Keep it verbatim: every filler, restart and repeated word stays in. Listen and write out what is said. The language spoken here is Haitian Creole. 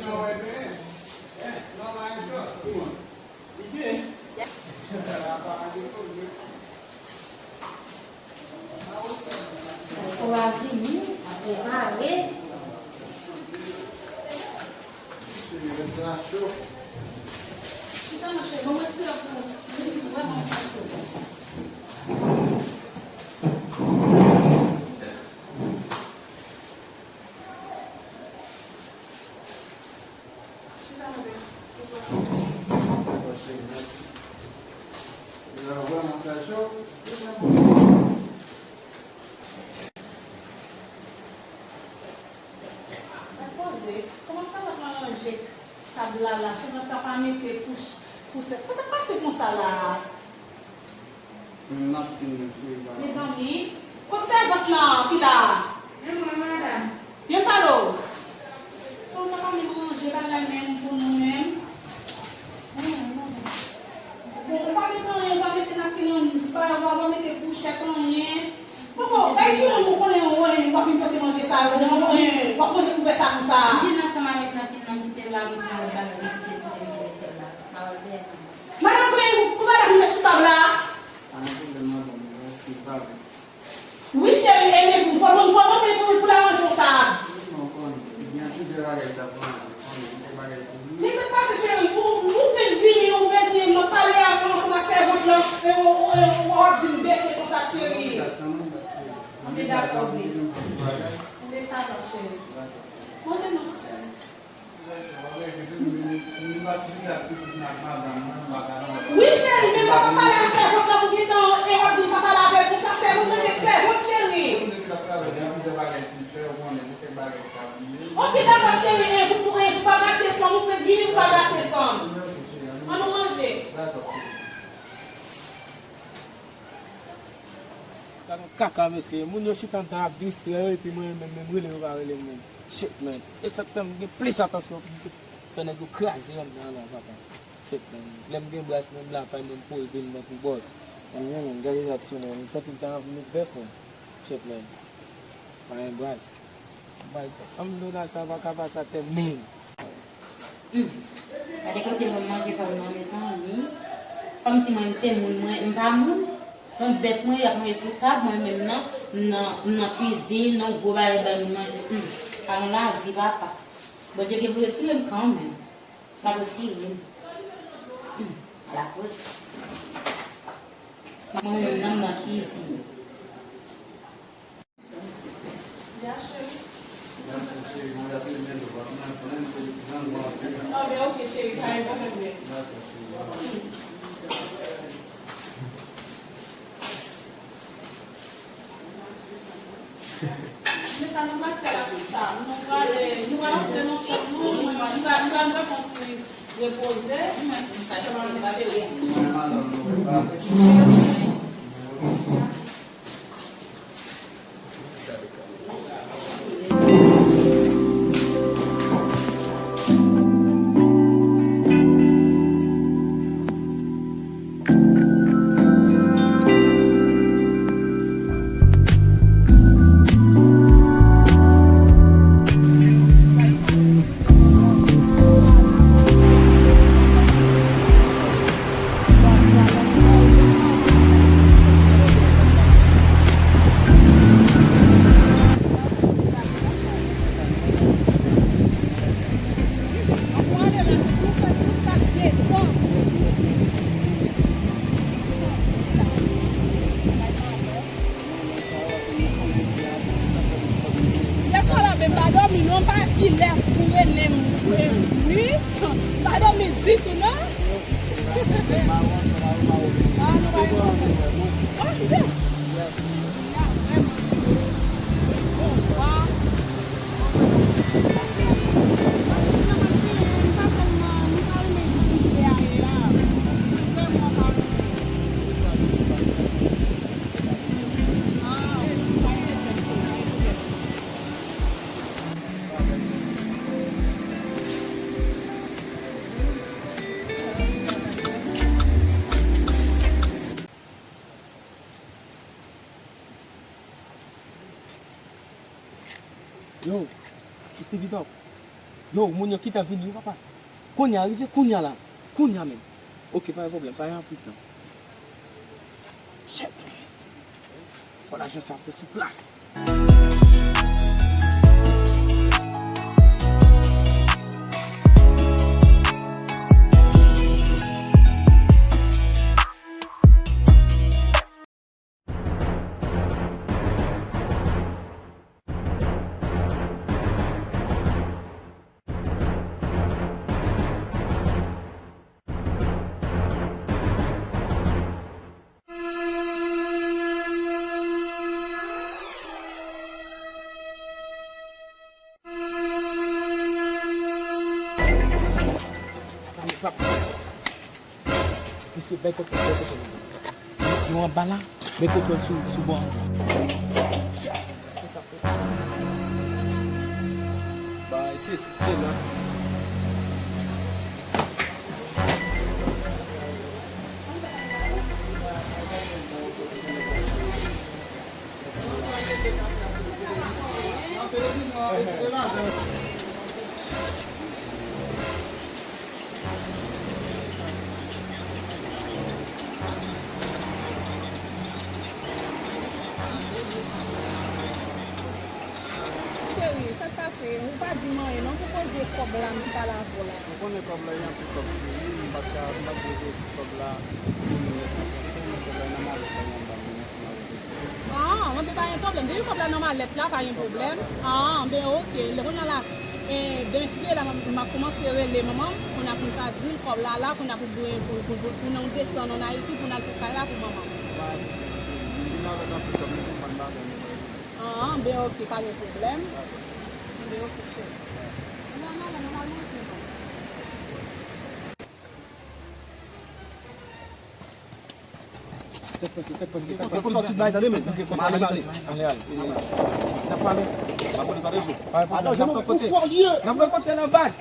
Paske w a vini, a prepare. Chita, monchè, bon, mwen ti la pou ou vrèman fache. Mwen poze, kòman sa va ranje tab la la, sèlman ta pa mete fous-, fousèt. Sa ta pase konsa la? Mezanmi, kot sèvant lan ki la? Men mwen, madanm. Vin pale w. Sa w ta pa menm ranje bagay menm pou nou menm? Men mwen, madanm. Bon, ou pa mete anyen, ou pa mete napkin nan, ou pa, ou pa mete fouchèt, anyen. Bon, bon, bay ki moun ou konnen w, w ap vin pote manje sa yo, w ap manje kouvè sa konsa. M vin ansanm avèk napkin nan, m kite l la, m pran lòt bagay, m kite l, kite l, kite l la. M ap al dèyè. Madanm, pou madanm met sou tab la. Pa gen pwoblèm, madanm, mwen, se pa vre. Wi, cheri, e men pou, pou, pou, pou, pou, pou la manje w tab. Non, konnen, gen plizyè bagay ki t ap manje, konnen, gen bagay pou li. Men sa k pase, cheri, ou, ou fenk vini, ou bezwen m ap pale avè w ansanm ak sèvant lan, e w, w, w, w ap vin bese konsa, cheri. Anben, dakò, wi. Anben, sa va, cheri. Mande non, sè. Wi, cheri, men pa, pa pale a sèvant lan pou gentan, e w ap di m pa pale avè l konsa, sèvant lan se sèvant, cheri. Ok, dakò, cheri, e pou, pou, e pou pa gate san, ou fenk vini pou pa gate san. Ann nou manje. Gad yon kaka, mesye. Moun yo chita anndan ap distrè yo, epi mwen menm, menm rele yo pa rele m menm. Shit, man. E sa k fè m gen plis atansyon pou fè nèg yo kraze anndan an la, papa. Shit, man. Lè m gen bras, menm lakay mwen, m poze m tankou bòs. Anyen, man, gade zak sou mwen. M santi m ta anvi met vès, man. Shit, man. Pa gen bras. Bay, san dola sa pa ka pase atè menm. Hmm. Gade kote mwen manje pa m nan, mezanmi. Kòmsi mwen, m se moun, mwen, m pa moun. Mwen bèt mwen, y ap manje sou tab, mwen menm nan, m nan, m nan kwizin, nan gwo bagay bay moun manje. Hmm. Alon lavi, papa. Bondye gen pou retire m kanmenm. L ap retire m. Hmm. Lakoz. Mwen menm nan, m nan kwizin. Men sa nou pral fè la, se sa. Nou pral, nou pral antre nan chanm nou, nou pral, nou pral, nou pral pran ti repoze. Yèswa la, men m pa dòmi non, m pa ki lè pou rele m, wi, m pa dòmi ditou non. Ah, nou pa gen pwoblèm. Oh, yes. Yo, Steevie Top. Yo, moun yo kite vini, wi, papa. Kounye a, rive kounye a la. Kounye a menm. Ok, pa gen pwoblèm, pa gen anpil tan. Shit. Fò lajan sa fè sou plas. Mesye, bay kontwòl, bay kontwòl. Yo anba la, bay kontwòl sou, sou bò an. Bay, se, se la. Cheri, sa k pase? Ou pa di m anyen non pou koze kòb la m ki pale avè w la. Ou konnen kòb la, gen anpil kòb sou li, m pa t ka, m pa t vle pèdi kòb la pou nou rete ansanm. Ou konnen kòb la nan malèt la, nan bag mwen ansanm avèk ou. Ah, anben pa gen pwoblèm. Depi kòb la nan malèt la, pa gen pwoblèm. Ah, anben ok. Lè kounye a la, e, demen si Dye la, m ap, m ap kòmanse rele manman m, kounye a pou m ka di l kòb la la, kounye a pou, pou, pou, pou, pou nou desann ann Ayiti, pou n al pran kay la pou manman m. Pa gen pwoblèm. M vin avèk anpil kòb, m konprann bagay nou. Ah, anben ok, pa gen pwoblèm. Anben ok, cheri. Anben ann ale, ann al manje non. Fèk pase, fèk pase, fèk pase. Fèk pase, tout bagay, tande, men. M ale, m ale. Ale, ale. N ap pale. N ap pale, pa de zo. Pa de pwoblèm. N ap rankontre. N ap rankontre nan bak.